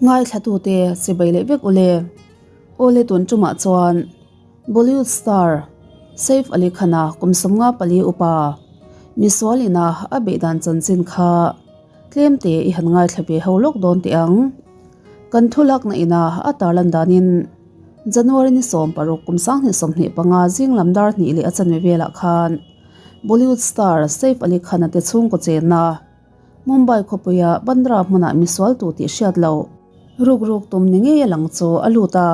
Ngaithlatute chibai leh vek ule. Awle tun tumah chuan Bollywood star Saif Ali Khan-a kum 54 upa misual ina a beihdan chanchin kha tlem te i han ngaithla ve ho lawk dawn teh ang. Kan thu lakna ina a tarlan danin January ni 16 kum 2025 zing lam dar hnih leh a chanve velah khan Bollywood star Saif Ali Khan-a te chhungkaw chenna Mumbai khawpuia Bandra hmunah misual tu tih hriat loh ruk ruk tum ni ngei a lang chu a lut a.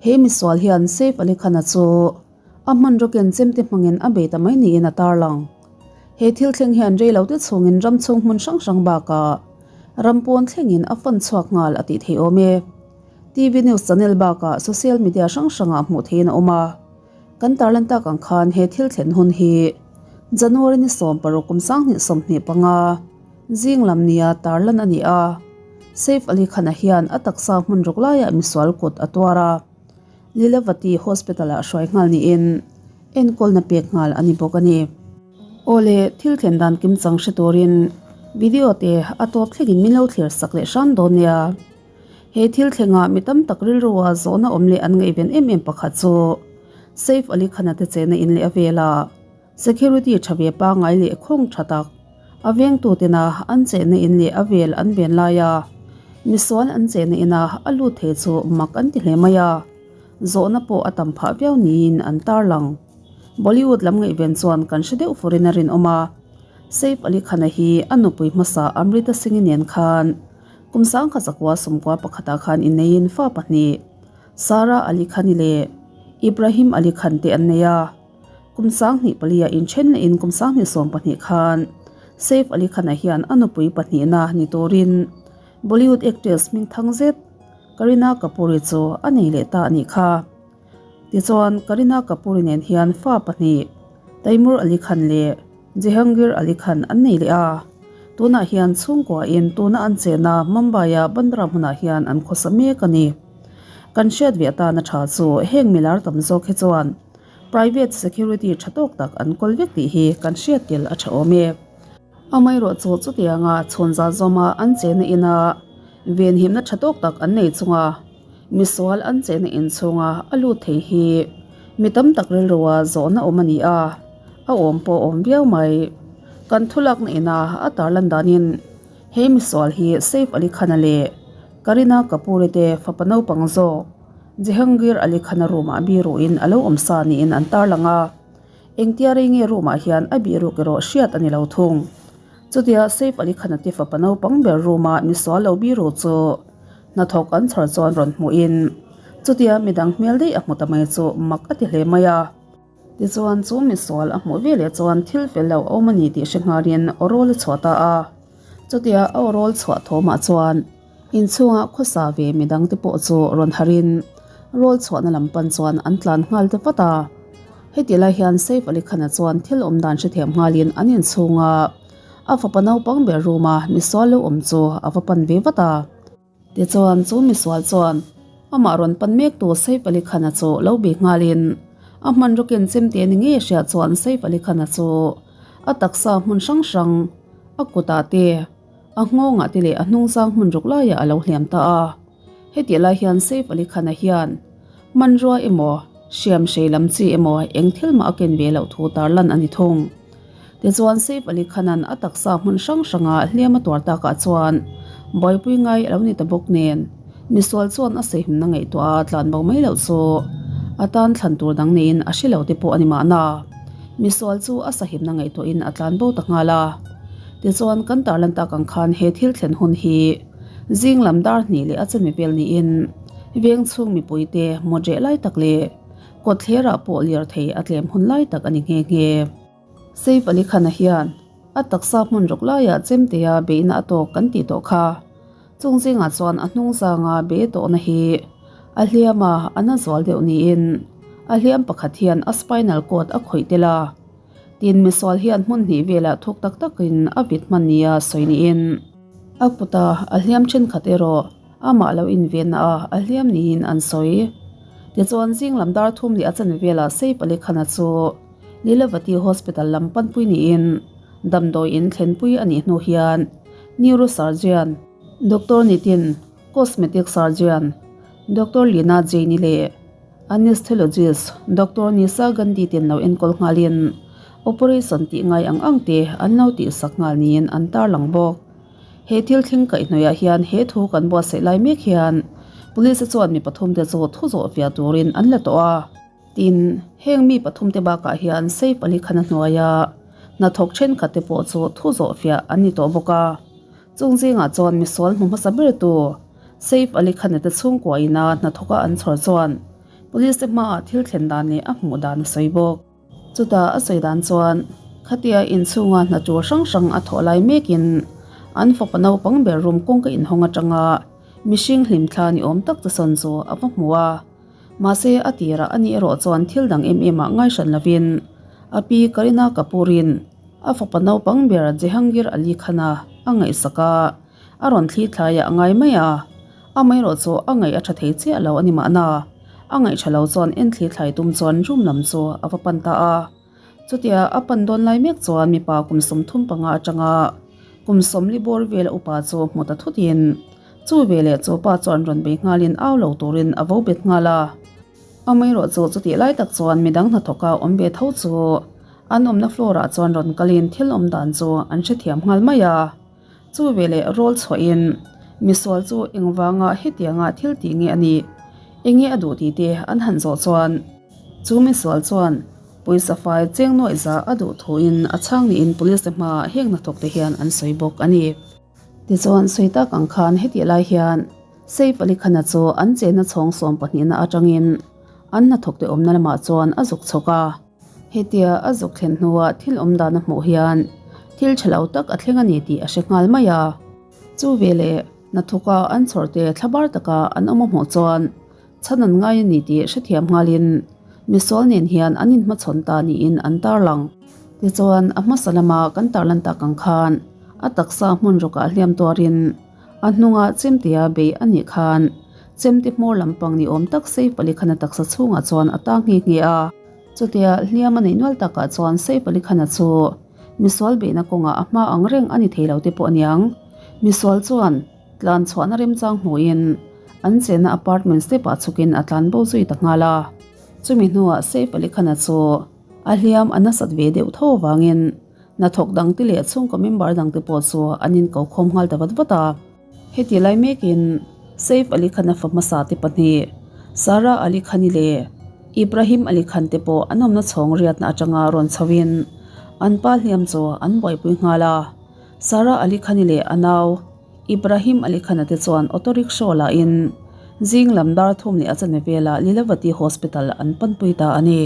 He misual hian Saif Ali Khan-a chu a hmanraw ken chemte hmangin a bei ta mai niin a tarlang. He thil thleng hian rei lo te chhungin ram chhung hmun hrang hrang bakah ram pawn thlengin a fan chhuak nghal a tih theih awm e. TV news channel bakah social media hrang hrangah hmuh theihin a awm a. Kan tarlan tak ang khan he thil thlen hun hi January ni 16 kum 2025 zing lam nia tarlan a ni a. Saif Ali Khan-a hian a taksa hmun ruk laiah misual kut a tuar a. Lilavati Hospital-ah hruai nghal niin enkawlna pek nghal a ni bawk a ni. Awle, thil thlen dan kimchang hre turin video te a tawp thlengin min lo thlir sak leh hram dawn nia. He thil thlengah mi tam tak rilrua zawhna awm leh an ngaihven em em pakhat chu Saif Ali Khan-a te chena in leh a vela security tha ve pangngai leh khawng tha tak a vengtu tena an chena in leh a vel an ven laia misual an chena ina a lut thei chu mak an ti hle mai a, zawhna pawh a tam phah viau niin an tarlang. Bollywood lam ngaihven chuan kan hre deuh furin a rinawm a, Saif Ali Khan-a hi a nupui hmasa Amrita Singh-i nen khan Kum 1900 sawmkua pakhatah khan inneiin fa pahnih, Sara Ali Khan-i leh Ibrahim Ali Khan te an nei a. Kum 2004 ah inthen lehin kum 2012 khan Saif Ali Khan-a hian a nupui pahnihna ni turin Bollywood actress hmingthang zet Kareena Kapoor-i chu a nei leh ta a nih kha. Tichuan, Kareena Kapoor-i nen hian fa pahnih, Taimur Ali Khan leh Jehangir Ali Khan an nei leh a. Tunah hian chhungkuain tuna an chena Mumbai-a Bandra hmunah hian an khawsa mek a ni. Kan hriat ve atana tha chu heng milar tam zawk hi chuan private security tha tawk tak an kawl vek tih hi kan hriat tel a tha awm e. Amaherawh chu chutianga chhawnza zawma an chena ina venhimna tha tawk tak an nei chunga misual an chena inchhunga a lut thei hi mi tam tak rilrua zawhna awm a ni a, a awm pawh a awm viau mai. Kan thulakna ina a tarlan danin he misual hi Saif Ali Khan-a leh Kareena Kapoor-i te fapa naupang zawk Jehangir Ali Khan-a room-ah biruin a lo awm sa niin an tarlang a. Engtia rei nge room-ah hian a biruk erawh hriat a ni lo thung. Chutia Saif Ali Khan-a te fapa naupang ber room-ah misual lo biru chu hnathawk an chhawr chuan rawn hmuhin chutia midang hmel daih a hmu ta mai chu mak a ti hle mai a. Tichuan chu misual a hmuh veleh chuan thil fel lo a awm a ni tih hre nghalin aw rawl a chhuah ta a. Chutia a aw rawl chhuah thawmah chuan inchhungah khawsa ve midang te pawh chu rawn harin rawl chhuahna lam pan chuan an tlan nghal ta vat a. Heti lai hian Saif Ali Khan-a chuan thil awm dan hrethiam nghalin an inchhunga a fapa naupang ber room-a misual lo awm chu a va pan ve vat a. Tichuan chu misual chuan amah rawn pan mek tu Saif Ali Khan-a chu lo bi nghalin a hmanraw ken chemte ni ngei a hriat chuan Saif Ali Khan-a chu a taksa hmun hrang hrang, a kutah te, a nghawngah te leh a hnungzang hmun ruk laiah a lo hliam ta a. Hetih lai hian Saif Ali Khan-a hian hmanrua emaw, hriam hrei lam chi emaw eng thil mah a ken ve loh thu tarlan a ni thung. Tichuan Saif Ali Khan-a'n a taksa hmun hrang hranga hliam a tuar takah chuan buaipui ngai a lo ni ta bawk nen, misual chuan a sahimna ngaihtuah a tlan bo mai loh chu a tan thlan tur dang neiin a hre lo te pawh a ni mahna. Misual chu a sahimna ngaihtuahin a tlan bo ta nghal a. Tichuan kan tarlan tak ang khan he thil thlen hun hi Zing lam dar hnih leh a chemi vel niin veng chhung mipuite mawt reh lai tak leh kawtthlerah pawh lir thei a tlem hun lai tak a ni nghe nghe. Saif Ali Khan-a hian a taksa hmun rawk laiah chemtea beihna a tawk kan tih tawh kha. Chung zingah chuan a hnung zanga be tawhna hi a hliam a, a na zual deuh niin a hliam pakhat hian a spinal cord a khawih tel a. Tin, misual hian hmun hnih velah thuk tak takin a vit hman nia sawi niin. A kuta a hliam thenkhat erawh amah lo invenna a a hliam niin an sawi. Tichuan zing lam dar thum leh a chan velah Saif Ali Khan-a chu Lilavati Hospital lam panpui niin damdawi in thlenpui a nih hnu hian Neurosurgeon Doctor Nitin. Cosmetic Surgeon Doctor Leena Jain-i leh Anesthesiologist Doctor Nisa Gandhi ten lo enkawl nghalin operation tih ngai ang ang te an lo tihsak nghal niin an tarlang bawk. He thil thleng kaihhnawihah hian he thu kan buatsaih lai mek hian Police chuan mi pathumte chu thu zawh fiah turin an la tawh a. Tin, heng mi pathumte bakah hian Saif Ali Khan-a hnuaia hnathawk thenkhatte pawh chu thu zawh fiah an ni tawh bawk a. Chung zingah chuan misual hmu hmasa bertu Saif Ali Khan-a te chhungkua ina hnathawka an chhawr chuan Police te hmaah thil thlen dan leh a hmuh dan a sawi bawk. Chutah a sawi dan chuan khatia inchhunga hna tul hrang hrang a thawh lai mekin an fapa naupang ber room kawngka inhawng atanga mihring hlimthla ni awm tak chu sawn chu a va hmu a. Mahse, a tirah a nih erawh chuan thil dang em em ah ngai hran lovin a pi Kareena Kapoor-in a fapa naupang ber Jehangir Ali Khan-a a ngaihsak a, a rawn thli thlaiah a ngai mai a. Amaherawh chu a ngaih a tha thei chiah lo a ni mahna, a ngaih tha lo chuan en thli thlai tum chuan room lam chu a va pan ta a. Chutia a pan dawn lai mek chuan mipa kum 35 atanga kum 40 bawr vela upa chu hmu ta thutin chu veleh chu pa chuan rawn bei nghalin au lo turin a vo bet nghal a. Amaherawh chu chutih lai tak chuan midang hnathawka awm ve tho chu an awmna floor ah chuan rawn kalin thil awm dan chu an hrethiam nghal mai a. Chu veleh rawl chhuahin misual chu engvanga hetianga thil tih nge a nih, enge a duh tih te an han zawh chuan chu misual chuan pawisa fai cheng nuaih zah a duh thuin a chhang niin police te hmaah heng hnathawk te hian an sawi bawk a ni. Tichuan sawi tak ang khan hetih lai hian Saif Ali Khan-a chu an chenna chhawng 12 na atangin an hnathawk te awmna lamah chuan a zuk chhawk a. Hetia a zuk thlen hnua thil awm dan a hmuh hian thil tha lo tak a thleng a ni tih a hre nghal mai a. Chu veleh hnathawka an chhawrte thlabar taka an awm a hmuh chuan chhan an ngai a ni tih hrethiam nghalin misual nen hian an inhmachhawn ta niin an tarlang. Tichuan a hmasa lama kan tarlan tak ang khan a taksa hmun rawkah hliam tuarin A hnunga chemtea bei a nih khan chemte hmawr lampang ni awm tak Saif Ali Khan-a taksa chhungah chuan a tang nghe nghe a. Chutia hliam a neih nual takah chuan Saif Ali Khan-a chu misual beihna kawngah a hma ang reng a ni thei lo te pawh a niang. Misual chuan tlan chhuahna remchang hmuhin an chenna apartment step-ah chhukin a tlan bo zui ta nghal a. Chumi hnuah Saif Ali Khan-a chu a hliam a nasat ve deuh tho avangin Hnathawk dangte leh chhungkaw member dangte pawh chu an inko khawm nghal ta vat vat a. Heti lai mekin Saif Ali Khan-a fa hmasa te pahnih, Sara Ali Khan-i leh Ibrahim Ali Khan te pawh an awmna chhawng riatna atanga rawn chhoin an pa hliam chu an buaipui nghal a. Sara Ali Khan-i leh a nau Ibrahim Ali Khan-a te chuan auto rickshaw lahin zing lam dar thum leh a chane velah Lilavati Hospital an panpui ta a ni.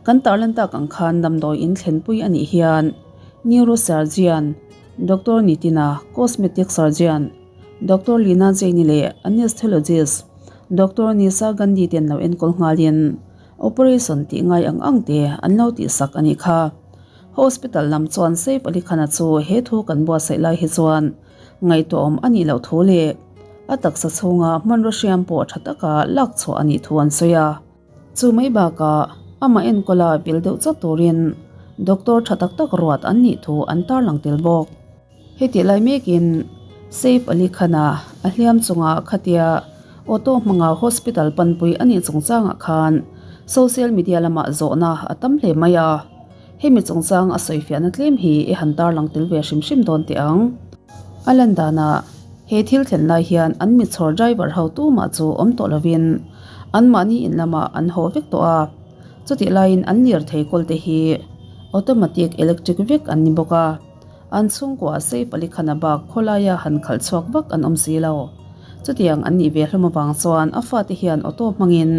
Kan tarlan tak ang khan damdawi in thlenpui a nih hian Neurosurgeon Doctor Nitina, Cosmetic Surgeon Doctor Leena Jain-i leh Anesthesiologist Doctor Nisa Gandhi te an lo enkawl nghalin operation tih ngai ang ang te an lo tihsak a nih kha. Hospital lam chuan Saif Ali Khan-a chu he thu kan buatsaih lai hi chuan ngaihtuahawm a nih loh thu leh a taksa chhunga hmanraw hriam pawh tha taka lak chhuah a nih thu an sawi a. Chu mai bakah amah enkawla vil deuh chawt turin doctor tha tak tak ruat an nih thu an tarlang tel bawk. Hetih lai mekin Saif Ali Khan-a a hliam chunga khatia auto hmanga hospital panpui a nih chungchangah khan social media lamah zawhna a tam hle mai a. Hemi chungchang a sawifiahna tlem hi i han tarlang tel ve hrim hrim dawn teh ang. A lan danah he thil thlen lai hian an mitchhawr driver ho tumah chu awm tawh lovin anmahni in lamah an haw vek tawh a, chutih laiin an lirthei kawl te hi automatic electric vek an ni bawk a, an chhungkua Saif Ali Khan-a bak khawlaia han khalh chhuak vak an awm si lo. Chutiang an nih ve hlawm avang chuan a fate hian auto hmangin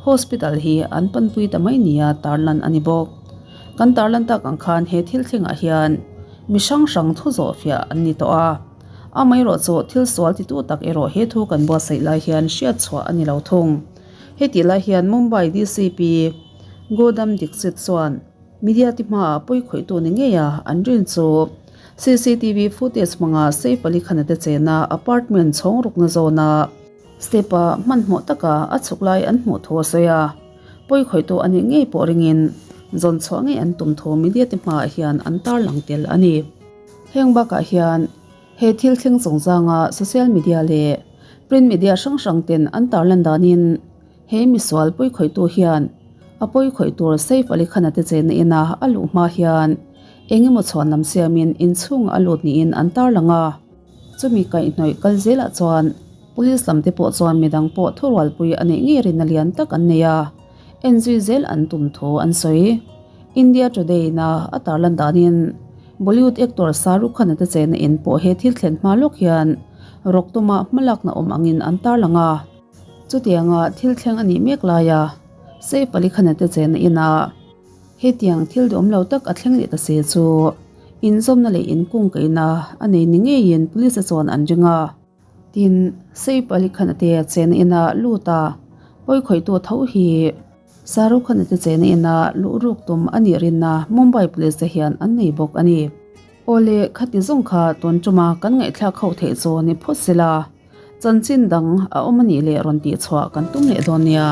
hospital hi an panpui ta mai nia tarlan a ni bawk. Kan tarlan tak ang khan he thil thlengah hian mi hrang hrang thu zawh fiah an ni tawh a, amaherawh chu thil sual titu tak erawh he thu kan buatsaih lai hian hriat chhuah a ni lo thung. Hetih lai hian Mumbai DCP Gautam Dixit chuan media te hmaah pawi khawihtu ni ngei a an rin chu CCTV footage hmanga Saif Ali Khan-a te chena apartment chhawng rukna zawna step-a hmanhmawh taka a chhuk lai an hmuh thu a sawi a. Pawi khawihtu a nih ngei pawh ringin zawn chhuah ngei an tum thu media te hmaah hian an tarlang tel a ni. Heng bakah hian he thil thleng chungchanga social media leh Print media hrang hrang ten an tarlan danin he misual pawikhawihtu hian a pawikhawih tur Saif Ali Khan-a te chenna ina a luh hma hian eng emaw chhuan lam siamin inchhungah a lut niin an tarlang a. Chumi kaihhnawih kal zelah chuan Police lam te pawh chuan midang pawh thurualpui a neih ngei rinna lian tak an nei a, enzui zel an tum thu an sawi. India Today ina a tarlan danin Bollywood actor Shah Rukh Khan-a te chenna in pawh he thil thlen hma lawk hian rawk tuma hmalakna awm angin an tarlang a. Chutianga thil thleng a nih mek laia Saif Ali Khan-a te chenna ina hetiang thil duhawm lo tak a thleng leh ta se chu inzawmna leh inkungkaihna a nei ni ngeiin police-a chuan an ring a. Tin, Saif Ali Khan-a te chena ina lut a, pawikhawihtu tho hi Shahrukh Khan-a te chena ina luh ruk tum a nih rinna Mumbai Police te hian an nei bawk a ni. Awle, khati zawng kha tun tuma kan ngaihthlak ho theih chu ni phawt sela, chanchin dang a awm a nih leh rawn tihchhuah kan tum leh dawn nia.